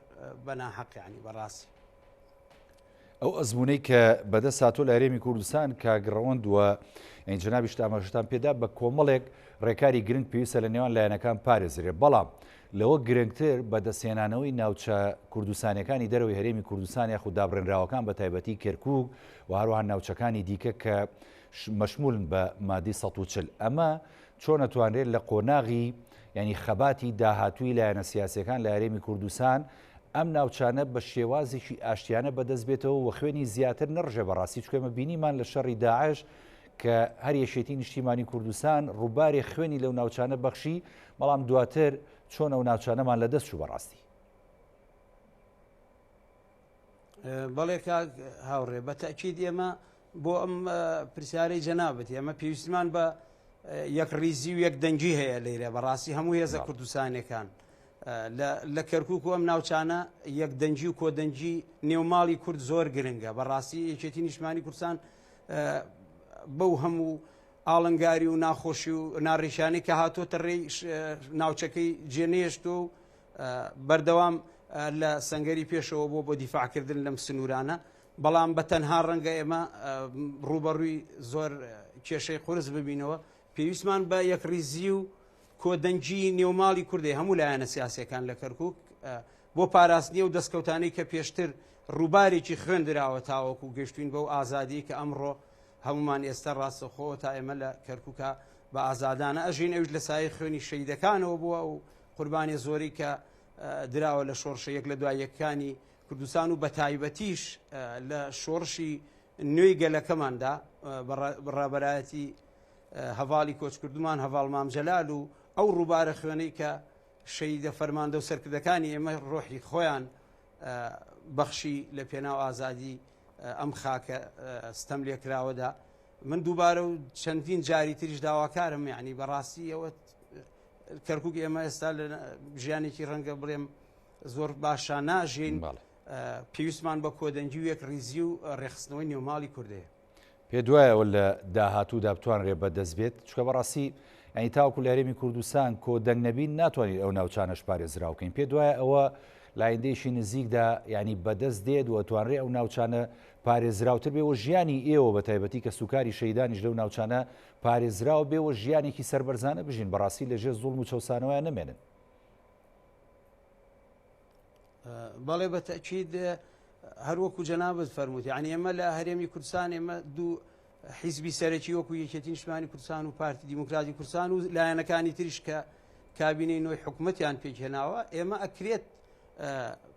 بەناحەقیانی بەڕاستی. ئەو ئەزموونەی کە بەدەست هاتووە لە هەرێمی کوردستان کاک ڕەوەند و یانی جەنابیشت ئاماژەتان پێدا بە کۆمەڵێک ڕێکاری گرنگ پێویستە لە نێوان لایەنەکان پارێزرێ بەڵام لەوە گرنگتر بەدەستهێنانەوەی ناوچە کوردستانیەکانی دەرەوەی هەرێمی کوردستان یاخود دابڕێنراوەکان بە تایبەتی کەرکوک و هەروەها ناوچەکانی دیکە کە مەشمولن بە مادەی 140 ئەمە چۆن ئەتوانرێت لە قۆناغی یانی خەباتی داهاتووی لایەنە سیاسیەکان لە هەرێمی کوردستان ئەم ناوچانە بە شێوازێکی ئاشتیانە بەدەست بێتەوە و خوێنی زیاتر نەڕژێ بەڕاستی چونکە ئێمە بینیمان لە شەڕی داعش کە هەر یەکێتی نیشتیمانی کوردستان ڕووبارێ خوێنی لەو ناوچانە بەخشی بەڵام دواتر چۆن ئەو ناوچانەمان لەدەست چوو بەڕاستی. بەڵێ کاک هاوڕێ بە تەئکید ئێمە بۆ ئەم پرسیارەی جەنابت ئێمە پێویستمان بە یەک ڕیزی و یەک دەنگی هەیە لەیرە بەڕاستی هەموو هێزە کوردستانەکان لە کەرکک و ئەم ناوچانە یەک دەنگی و کۆدەنگی نێوماڵی کورد زۆر گرنگە بەڕاستی یەکێتی نیشتمانی کوردستان بەو هەموو ئاڵنگاری و ناخۆشی و ناڕێکیانەی کە هاتۆتە ڕێی ناوچەکەی جێنێشتۆ و بەردەوام لە سەنگەری پێشەوە بۆ بۆ دیفاعکردن لەم سنوورانە بەڵام بە تەنها ڕەنگە ئێمە ڕووبەڕووی زۆر کێشەی قورس ببینەوە پێویستمان بە یەکڕیزی و کۆدەنگی نێوماڵی کوردی هەموو لایەنە سیاسەکان لە کەرکک بۆ پاراستنی و دەستکەوتانی کە پێشتر ڕووبارێکی خوێن دراوە تاوەکو گەشتوین بەو ئازادی کە ئەمڕۆ هەمومان ئێستا ڕاستەخۆ تا ئێمە لە کەرکووکە بە ئازادانە ئەژین ئەوش لە سایە خوێنی شەیدەکانەوە بووە و قوربانی زۆری کە دراوە لە شۆڕشە یەک لە دوای یەکانی کوردستان و بەتایبەتیش لە شۆڕشی نوێی گەلەکەماندا بە ڕابەرایەتی هەڤاڵی کۆچکردومان هەڤاڵ مام جەلال و ئەو ڕووبارە خوێنەی کە شەیدە فەرماندە و سەرکردەکانی ئێمە ڕۆحی خۆیان بەخشی لە پێناو ئازادی ئەم خاکە ستەم لێکراوەدا من دووبارە و چەندین جاری تریش داواکارم یعنی بەڕاستی ئەوە کەرکک ئێمە ئێستا لە ژیانێکی ڕەنگە بڵێم زۆر باشە ناژین پێویستمان بە کۆدەنگی و یەک ڕیزی و ڕێخستنەوەی نێوماڵی کوردەیە. پێ دوایەوە لە داهاتوودا بتوانرێت بەدەست بێت چکە بەڕاستی ینی تاوەکو لە هەرێمی کوردستان کۆ دەنگ نەبین ناتوانین ئەو ناوچانەش پارێزراو بکەین پێ دوایە ئەوە لایندەیەکی نزیکدا ینی بەدەست دێت و توانرێ ئەو ناوچانە پارێزراوتر بێ و ژیانی ئێوە بە تایبەتی کە سوکاری شەیدانیش لەو ناوچانە پارێزراو بێ و ژیانێکی سەربەرزانە بژین بەڕاستی لەژێر زوڵم و چەوسانەوەیان نەمێنن. بەڵێ بە تەئکید هەر وەکو جەنابت فەرمووت یعنی ئێمە لە هەرێمی کوردستان ئێمە دوو حیزبی سەرەکی وەکو یەکێتی نیشتمانی کوردستان و پارتی دیموکراتی کوردستان و لایەنەکانی تریش کە کابینەی نوێی حکوومەتیان پێکهێناوە ئێمە ئەکرێت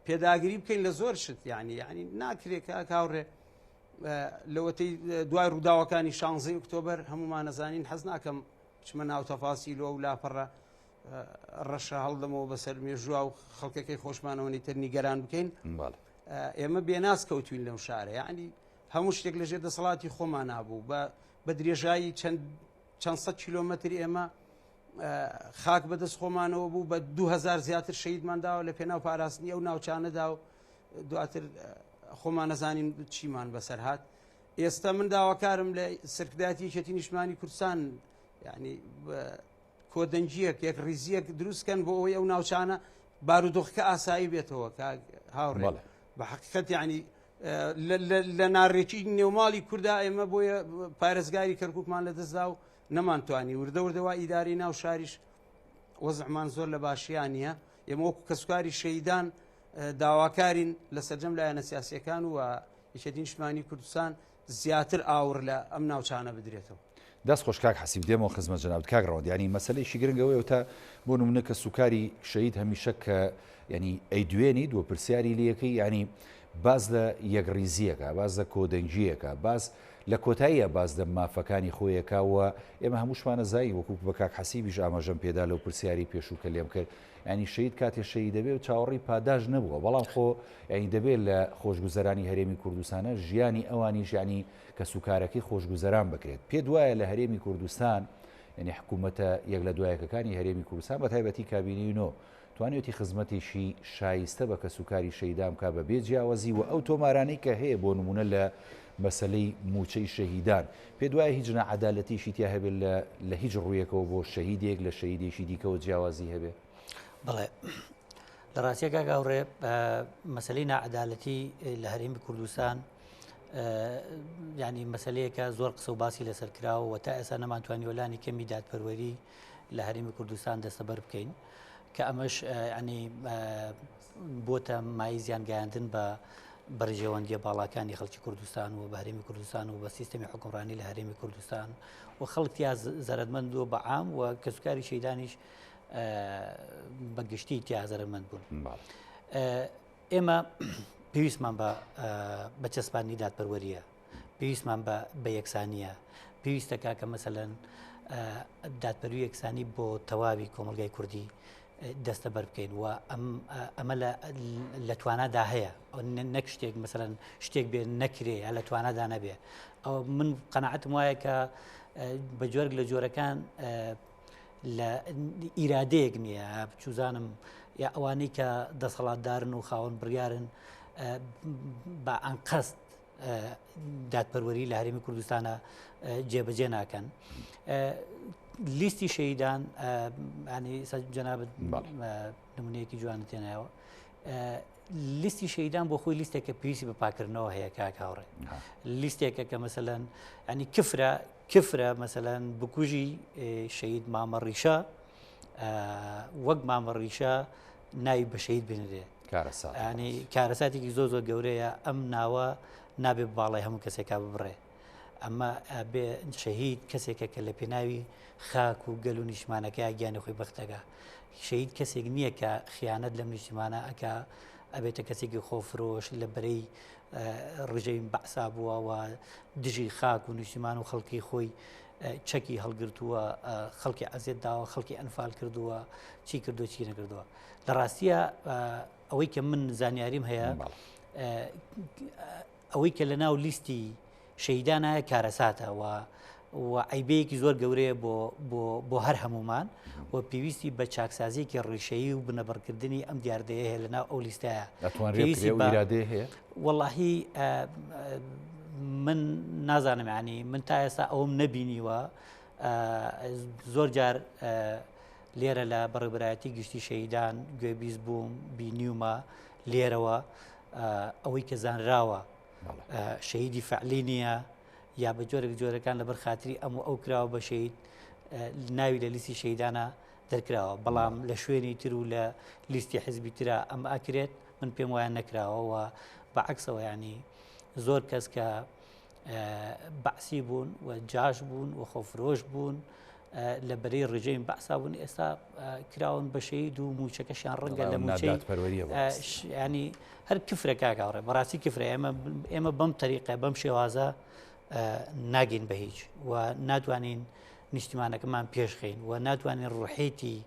پێداگری بکەین لە زۆر شت یعنی یعنی ناکرێت کە هاوڕێ لەوەتەی دوای ڕووداوەکانی شانزەی ئۆکتۆبەر هەمومانەزانین حەز ناکەم بچمە ناو تەفاسیلۆ و لاپەڕە ڕەشە هەڵدەمەوە بەسەر مێژووە و خەڵکەکەی خۆشمانەوە تر نیگەران بکەین ئێمە بێناز کەوتوین لەم شارە یعنی هەموو شتێک لەژێر دەسەڵاتی خۆمان نابوو بە بە درێژایی چەند چەند سەد کیلۆمەتر ئێمە خاک بەدەست خۆمانەوە بوو بە 2000 زیاتر شەیدمان داوە لە پێناو پاراستنی ئەو ناوچانەدا و دواتر خۆمان نەزانین چیمان بەسەر هات ئێستا من داواکارم لە سەرکردایەتی یەکێتی نیشتمانی کوردستان یعنی کۆدەنگییەک، یەکڕیزییەک دروست کەن بۆ ئەوەی ئەو ناوچانە بارودۆخەکە ئاسایی بێتەوە کاک هاوڕێ بەڵێ. بە حەقیقەت یعنی لە ناڕێکی نێوماڵی کوردا ئێمە بۆیە پارێزگاری کەرکووکمان لەدەستدا و نەمانتوانی وردە وردە وا ئیداری ناو شاریش وەزعمان زۆر لە باشیان نییە ئێمە وەکو کەسوکاری شەیدان داواکارین لە سەرجەم لایەنە سیاسیەکان و یەکێتی نیشتمانی کوردستان زیاتر ئاوڕ لە ئەم ناوچانە بدرێتەوە. دەست خۆش کاک حەسیب دێمەوە خزمەت جەنابت کاک ڕەوەند یانی مەسەلەیەکی گرنگ ئەوەیە تا بۆ نمونە کە سوکاری شەهید هەمیشە کە یانی ئەیدوێنیت و پرسیاری لەکەی یانی باز لە یەکڕیزیەکە باز لە کۆدەنگیەکە باز لە کۆتاییا باس لە مافەکانی خۆی ئەکا و ئێمە هەمووشمان ئەزانین وەکو بە کاک حەسیبیش ئاماژەم پێدا لەو پرسیارەی پێشوو کە لێم کرد یانی شەهید کاتێ شەهید دەبێ چاوەڕێی پاداش نەبووە بەڵام خۆ یانی دەبێ لە خۆشگوزەرانی هەرێمی کوردستانە ژیانی ئەوانیش یانی کەسوکارەکەی خۆشگوزەران بکرێت پێت وایە لە هەرێمی کوردستان یانی حکوومەتە یەک لە دوایەکەکانی هەرێمی کوردستان بە تایبەتی کابینەی نۆ توانیویەتی خزمەتێکی شایستە بە کەسوکاری شەهیدان بکات بە بێ جیاوازی و ئەو تۆمارانەی کە هەیە بۆ نموونە لە مەسەلەی مووچەی شەهیدان پێت وایە هیچ ناعەدالەتیشی تیا هەبێت لە لە هیچ ڕوویەکەوە بۆ شەهیدێک لە شەهیدێکی دیکەوە جیاوازی هەبێ؟ بەڵێ لە ڕاستیە کاک هاوڕێ مەسەلەی ناعەدالەتی لە هەرێمی کوردستان ینی مەسلەیەکە زۆر قسە و باسی لەسەر کراوە و تا ئێستا نەمانتوانیوە لانی کەمی دادپەروەری لە هەرێمی کوردستان دەستەبەر بکەین کە ئەمەش ینی بۆتە مای زیان گەیاندن بە بەرژەوەندیە باڵاکانی خەڵکی کوردستان و بە هەرێمی کوردستان و بە سیستەمی حکومڕانی لە هەرێمی کوردستان و خەڵک تیا زەرەدمەند بووە بە عام و کەسوکاری شەیدانیش بە گشتی تیا زەرەرمەند بوون. ئێمە پێویستمان بە بە چەسپاندنی دادپەروەریە پێویستمان بە بە یەکسانیە پێویستە کاکە مەسەلەن دادپەروی یەکسانی بۆ تەواوی کۆمەلگای کوردی دەستەبەر بکەین و ئەمە لە توانادا هەیە نەک شتێک مەسەلەن شتێک بێ نەکرێ یا لە توانادا نەبێ ئەو من قەنەعەتم وایە کە بە جۆرێک لە جۆرەکان لە ئیرادەیەک نییە چوزانم یا ئەوانەی کە دەسەڵاتدارن و خاوەن بڕیارن بە ئەنقەست دادپەروەری لە هەرێمی کوردستانە جێبەجێ ناکەن. لیستی شەیدان ینی جەنابەت نمونەیەکی جوانە تێنایەوە لیستی شەیدان بۆ خۆی لیستێکە پێویستی بە پاکردنەوە هەیە کاک هاوڕێ لیستێکە کە مەسەلەن ینی کفرە کفرە مەسەلەن بکوژی شەید مامە ڕیشە وەک مامە ڕیشە ناوی بە شەید بنرێ ینی کارەساتێکی زۆر زۆر گەورەیە ئەم ناوە نابێ باڵای هەموو کەسێکا ببڕێ ئەمە بێ شەهید کەسێکە کە لە پێناوی خاک و گەل و نیشتمانەکەی گیانی خۆی بەختەکە شەهید کەسێک نییە کە خیانەت لەم نیشتمانە ئەکا ئەبێتە کەسێکی خۆفرۆش لە بەرەی ڕژەیم بەعسا بووە و دژی خاک و نیشتیمان و خەڵکی خۆی چەکی هەڵگرتووە خەڵکی ئەزیێت داوە خەڵکی ئەنفال کردووە چی کردو چی نەکردووە لە ڕاستیە ئەوەی کە من زانیاریم هەیە ئەوەی کە لە ناو لیستی شەهیدانایە کارەساتە و و عەیبەیەکی زۆر گەورەیە بۆ بۆ بۆ هەر هەمومان و پێویستی بە چاکسازیەکی ڕیشەیی و بنەبڕکردنی ئەم دیاردەیە هەیە لە ناو ئەو لیستایە پێویستی بە ئیرادەیە هەیە وەڵاهی من نازانم ینی من تا ئێستا ئەوم نەبینیوە زۆر جار لێرە لە بەڕێبرایەتی گشتی شەهیدان گوێبیست بووم بینیومە لێرەوە ئەوەی کە زانراوە شەهیدی فعلی نییە یا بە جۆرێک جۆرەکان لەبەر خاتری ئەم و ئەو کراوە بە شەهید ناوی لە لیستی شەیدانە دەرکراوە بەڵام لە شوێنی تر و لە لیستی حزبی ترا ئەم ئاکرێت من پێم وایە نەکراوە و بە عکسەوە ینی زۆر کەس کە بەعسی بوون و جاش بوون و خۆفرۆش بوون لە بەرەی ڕژێمی بەعسا بوون ئێستا کراون بە شەهید و موچەکەشیان ڕەنگە لە موچەی ینی هەر کفرە کاکاڕێ بەڕاستی کفرە ئێمە ئێمە بەم تەریقە بەم شێوازە ناگەین بە هیچ و ناتوانین نیشتیمانەکەمان پێشخەین و ناتوانین ڕوحێتی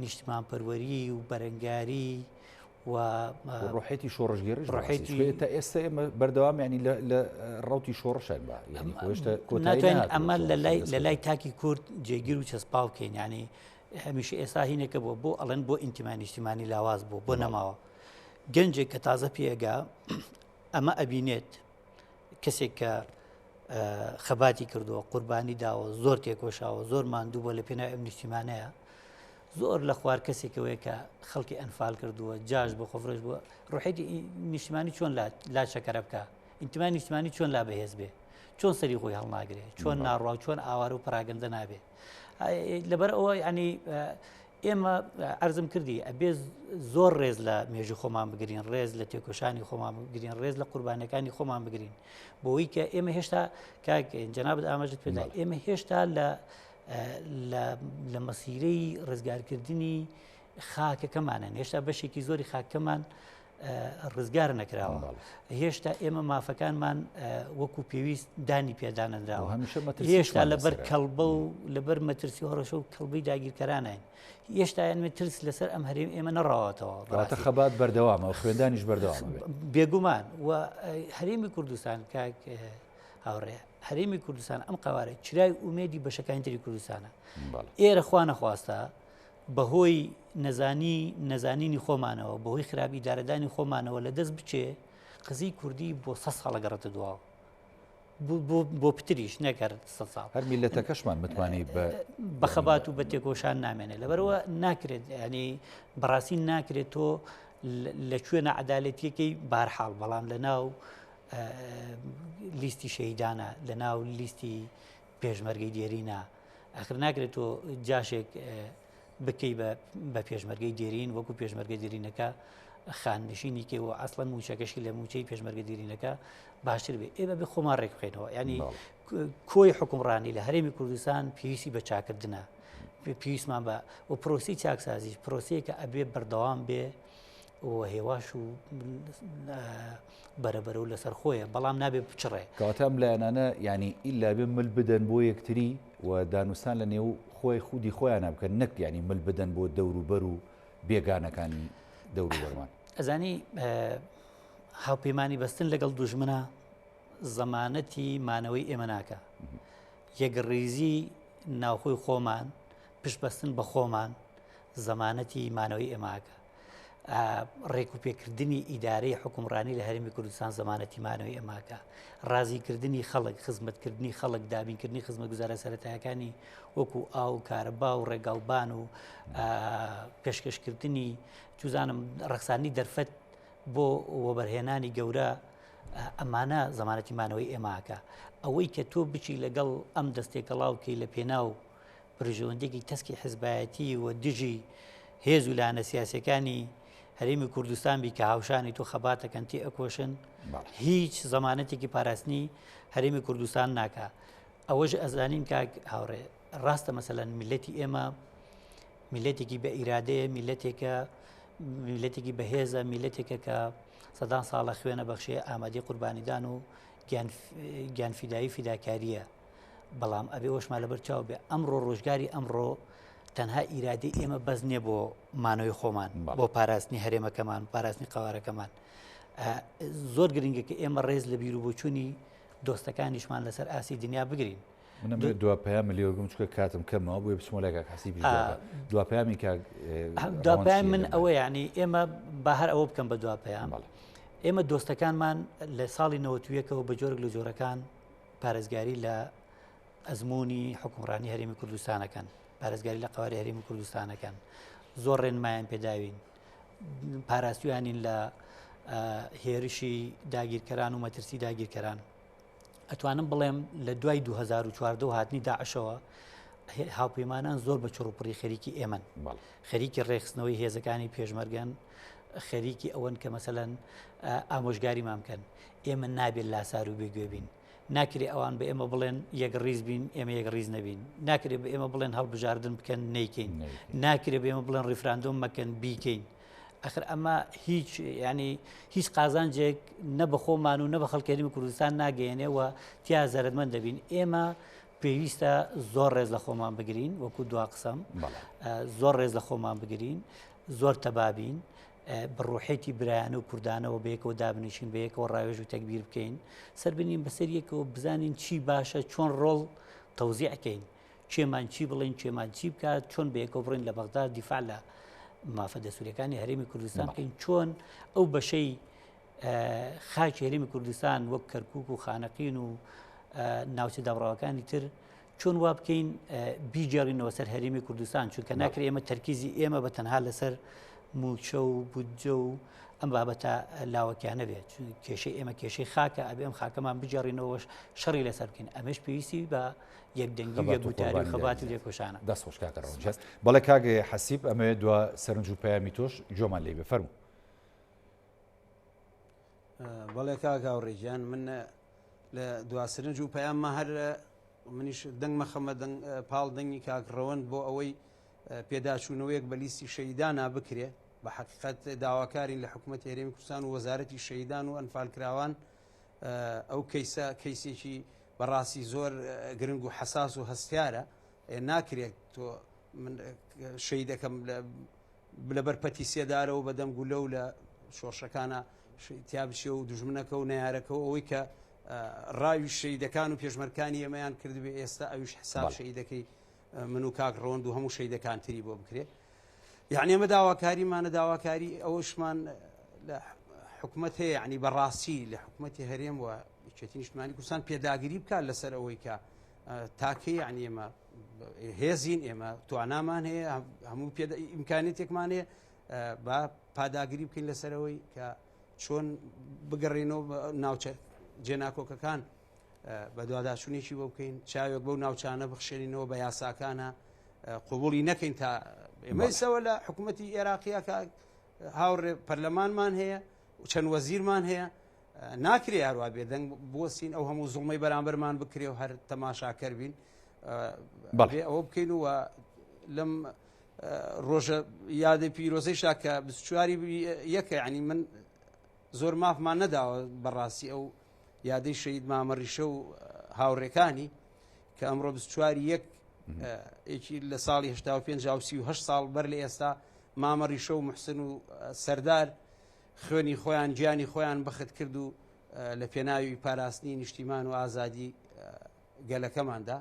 نیشتیمانپەروەری و بەرەنگاری و ڕۆحێتی شۆڕشگێڕیش ڕۆحێتی تا ئێستا ئێمە بەردەوام ینی لە ڕوتی شۆڕشان بە ینی خۆشتە کۆتایی ئەمە لە لای لە لای تاکی کورد جێگیر و چەسپاو بکەین ینی هەمیشە ئێستا هینێکە بۆ بۆ ئەڵێن بۆ ئینتیما نیشتیمانی لاواز بوو بۆ نەماوە گەنجێک کە تازە پێگا ئەمە ئەبینێت کەسێک کە خەباتی کردووە قوربانی داوە زۆر تێکۆشاوە زۆر ماندوو بووە لە پێناو ئەم نیشتیمانەیە زۆر لە خوار کەسێکەوەیە کە خەڵکی ئەنفال کردووە جاش بۆ خۆفرۆش بووە ڕحێتی نیشتمانی چۆن لا لا چەکەرە بکە ئینتیمای نیشتمانی چۆن لا بەهێز بێ چۆن سەری خۆی هەڵناگرێ چۆن ناڕوا چۆن ئاوارە و پراگەندە نابێ لەبەر ئەوە ینی ئێمە عەرزم کردی ئەبێ زۆر ڕێز لە مێژوو خۆمان بگرین ڕێز لە تێکۆشانی خۆمان بگرین ڕێز لە قوربانەکانی خۆمان بگرین بۆی کە ئێمە هێشتا کاک جەنابت ئاماژت پێدا ئێمە هێشتا لە لە مەسیرەی ڕزگارکردنی خاکەکەمانن هێشتا بەشێکی زۆری خاکەمان ڕزگار نەکراوە. هێشتا ئێمە مافەکانمان وەکو پێویست دانی پێدانەنراوە. هێشتا لەبەر کەڵبە و لەبەر مەترسی هەڕەشە و کەڵبەی داگیرکەرانین. هێشتا یانمە ترس لەسەر ئەم هەرێم ئێمە نەڕاوەتەوە. واتە خەبات بەردەوامە و خوێندانیش بەردەوامە. بێگومان و هەرێمی کوردستان کاک هاوڕێ هەرێمی کوردستان ئەم قوارە چرای ئومێدی بەشەکانی تری کوردستانە. ئێرە خوا نەخواستە بەهۆی نەزانی نەزانینی خۆمانەوە بەهۆی خراپ ئیدارەدانی خۆمانەوە لە دەست بچێ قزی کوردی بۆ سە ساڵە گەڕێتە دواوە بۆ پتریش نەکەر سە ساڵ هەر میلەتەکەشمان متمانەی بە بە خەبات و بە تێکۆشان نامێنێ لەبەرەوە ناکرێت ینی بەڕاستی ناکرێت تۆ لە کوێ نەعەدالەتیەکەی بارحاڵ بەڵام لە ناو لیستی شەیدانە لە ناو لیستی پێشمەرگەی دێرینە ئەخر ناکرێت تۆ جاشێک بکەی بە پێشمەرگەی دێرین وەکو پێشمەرگە دێرینەکە خاننشینی کێ و ئەسڵەن موچەکەشی لە موچەی پێشمەرگە دێرینەکە باشتر بێ ئێمە بێ خۆمان ڕێک بخەینەوە ینی کۆی حکومڕانی لە هەرێمی کوردستان پێویستی بە چاکردنە پێویستمان بە و پرۆسی چاکسازیش پرۆسەیەکە ئەبێ بەردەوام بێ و هێواش و بەرەبەرە و لەسەر خۆیە بەڵام نابێ بچڕێ. کەواتە ئەم لایەنانە یانی ئیلا بێ مل بدەن بۆ یەکتری و دانوستان لە نێو خۆی خودی خۆیانا بکەن نەک یانی مل بدەن بۆ دەوروبەر و بێگانەکانی دەوروبەرمان. ئەزانی هاوپەیمانی بەستن لەگەڵ دوژمنا زەمانەتی مانەوەی ئێمە ناکا. یەکڕیزی ناوخۆی خۆمان، پشت بەستن بە خۆمان زەمانەتی مانەوەی ئێمە ئەکا. ڕێکوپێکردنی ئیدارەی حوکمڕانی لە هەرێمی کوردستان زەمانەتی مانەوەی ئێمە ئەکا. ڕازیکردنی خەڵک، خزمەتکردنی خەڵک، دابینکردنی خزمەتگوزارە سەرەتایەکانی وەکو ئاو و کارەبا و ڕێگاوبان و پێشکەشکردنی چوزانم ڕەخساندنی دەرفەت بۆ وەبەرهێنانی گەورە ئەمانە زەمانەتی مانەوەی ئێمە ئەکا. ئەوەی کە تۆ بچی لەگەڵ ئەم دەستێکەڵاو کەی لە پێناو بەرژەوەندیەکی تەسکی حزبایەتی و دژی هێز و لایەنە سیاسیەکانی هەرێمی کوردستان بی کە هاوشانی تۆ خەباتەکەن تێ ئەکۆشن هیچ زەمانەتێکی پاراستنی هەرێمی کوردستان ناکا ئەوەش ئەزانین کاک هاوڕێ ڕاستە مەسەلەن میلەتی ئێمە میلەتێکی بە ئیرادەیە میلەتێکە میلەتێکی بەهێزە میلەتێکە کە سەدان ساڵە خوێنە بەخشێ ئامادەی قوربانیدان و گیانفیدایی فیداکاریە بەڵام ئەبێ ئەوەشمان لەبەر چاو بێ ئەمڕۆ ڕۆژگاری ئەمڕۆ تەنها ئیرادەی ئێمە بەس نییە بۆ مانەوەی خۆمان بۆ پاراستنی هەرێمەکەمان پاراستنی قوارەکەمان زۆر گرنگە کە ئێمە ڕێز لە بیر و بۆچوونی دۆستەکانیشمان لەسەر ئاسی دنیا بگرین. منم دوا پەیام لێوەگرم چونکە کاتم کەمەوە بۆیە بچمەوە لای کاک حەسیب دوا پەیامی کاک دوا پەیام من ئەوە یعنی ئێمە با هەر ئەوە بکەم بە دوا پەیام ئێمە دۆستەکانمان لە ساڵی نەوەتویەکەوە بە جۆرێک لە جۆرەکان پارێزگاری لە ئەزموونی حوکمڕانی هەرێمی کوردستانەکەن، پارێزگاری لە قەوارەی هەرێمی کوردستانەکەن، زۆر ڕێنمایان پێداوین، پاراستویانین لە هێرشی داگیرکەران و مەترسی داگیرکەران. ئەتوانم بڵێم لە دوای 2014 و هاتنی داعشەوە هاوپەیمانان زۆر بە چڕوپڕی خەریکی ئێمەن خەریکی ڕێکخستنەوەی هێزەکانی پێشمەرگەن خەریکی ئەوەن کە مەسەلەن ئامۆژگاریمان بکەن ئێمە نابێت لاسار و بێگوێ بین. ناکرێ ئەوان بە ئێمە بڵێن یەکڕیز بین، ئێمە یەکڕیز نەبین. ناکرێ بە ئێمە بڵێن هەڵبژاردن بکەن، نەیکەین. ناکرێ بە ئێمە بڵێن ڕیفراندۆم مەکەن، بیکەین. ئەخر ئەمە هیچ ینی هیچ قازانجێک نە بە خۆمان و نە بە خەڵکی هەرێمی کوردستان ناگەیەنێ و تیا زەرەرمەند دەبین. ئێمە پێویستە زۆر ڕێز لە خۆمان بگرین، وەکو دوا قسەم زۆر ڕێز لە خۆمان بگرین، زۆر تەبابین، بە ڕوحێتی برایانە و کوردانەوە بەیەکەوە دابنیشین، بەیەکەوە ڕاوێژ و تەگبیر بکەین، سەر بنین بەسەر یەکەوە بزانین چی باشە، چۆن ڕۆڵ تەوزیع کەین، کێمان چی بڵێین، کێمان چی بکات، چۆن بەیەکەوە بڕۆین لە بەغدا دیفاع لە مافە دەستووریەکانی هەرێمی کوردستان بکەین، چۆن ئەو بەشەی خاکی هەرێمی کوردستان وەک کەرکوک و خانەقین و ناوچە دابڕاوەکانی تر چۆن وا بکەین بیگێڕینەوە سەر هەرێمی کوردستان چونکە ناکرێت ئێمە تەرکیزی ئێمە بە تەنها لەسەر موچە و بودجە و ئەم بابەتە لاوەکیانە بێت کێشەی ئێمە کێشەی خاکە ئەبێ ئەم خاکەمان بگێڕینەوەش شەڕی لەسەر بکەین ئەمەش پێویستی بە یەکدەنگی و یەکگوتاری و خەبات و تێکۆشانە. دەست خۆش کاکە ڕەوەند. بەڵێ کاک حەسیب ئەمەوێت دوا سەرنج و پەیامی تۆش گوێمان لێ بێ فەرموو. بەڵێ کاک هاوڕێ گیان من لە دوا سرنج و پەیاممە هەر منیش دەنگ مەخەمە دەنگ پاڵ دەنگی کاک ڕەوەند بۆ ئەوەی پێداچوونەوەیەک بە لیستی شەیدانا بکرێ. بە حقیقت داواکارین لە حکوومەت هەرێمی کوردستان و وەزارەتی شەیدان و ئەنفالکراوان ئەو کەیسە کەیسێکی بەڕاستی زۆر گرنگ و حەساس و هەستیارە ناکرێت تۆ من شەیدەکەم لەبەر پەتی سێدارەوە بەدەم گولە و لە شۆڕشەکانە تیا بچێ و دوژمنەکە و نەیارەکە و ئەوەی کە ڕاوی شەیدەکان و پێشمەرکانی ئێمەیان کردبێ ئێستا ئەویش حساب شەیدەکەی من و کاک ڕەوەند و هەموو شەیدەکان تری بۆ بکرێ یعنی ئێمە داواکاریمانە داواکاری ئەوەشمان لە حکومەت هەیە یعنی بەڕاستی لە حکومەتی هەرێم و یەکێتی نیشتمانی کوردستان پێداگری بکات لەسەر ئەوەی کە تاکەی یعنی ئێمە هێزین ئێمە توانامان هەیە هەموو ئیمکانێتێکمان هەیە با پاداگری بکەین لەسەرەوەی کە چۆن بگەڕێنەوە ناوچە جێناکۆکەکان بەدواداچوونێکی بۆ بکەین چاوێک بەو ناوچانە بخشێنینەوە بە یاساکانە قوبولی نەکەین تا ئێمەسەوە لە حکوومەتی عێراقیە کە هاوڕێ پەرلەمانمان هەیە و چەند وەزیرمان هەیە ناکرێ هەروە بێدەنگ بوەستین ئەو هەموو زوڵمەی بەرامبەرمان بکرێ و هەر تەماشاکەر بین بەڵێ ئەوە بکەین و لەم ڕۆژە یادی پیرۆزەیشا کە 24 یەکە ینی من زۆر مافمان نەداوە بەڕاستی ئەو یادەی شەید مامە ڕیشە و هاوڕێکانی کە ئەمڕۆ 24 یەک یەکی لە ساڵی 85 و 38 ساڵ بەر لە ئێستا مامە ڕیشە و محسن و سەردار خوێنی خۆیان گیانی خۆیان بەخت کرد و لە پێناوی پاراستنی نیشتیمان و ئازادی گەلەکەماندا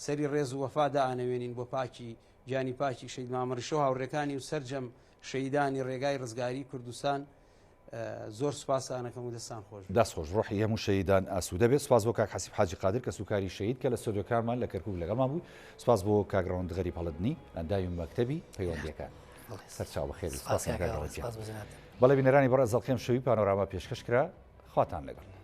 سەری ڕێز و وەفا دائەنەوێنین بۆ پاکی گیانی پاکی شەهید مامە ڕیشە و هاوڕێکانی و سەرجەم شەهیدانی ڕێگای ڕزگاری کوردستان زۆر سوپاستانەکەم و دەستان خۆش. دەست خۆش ڕۆحی هەموو شەهیدان ئاسوودە بێت سوپاس بۆ کاک حەسیب حاجی قادر کەسوکاری شەهید کە لە ستۆدیۆکانمان لە کەرکوک لەگەڵمان بوو سوپاس بۆ کاک ڕەوەند غەریب هەڵەدنی ئەندامی مەکتەبی پەیوەندیەکان سەرچاو بەخێر بێت. سوپاس کاک ڕەوەند گیان. بەڵێ بینەرانی بەڕێز ئەڵقەی ئەمشەوی پانۆراما پێشکەش کرا خواتان لەگەڵ.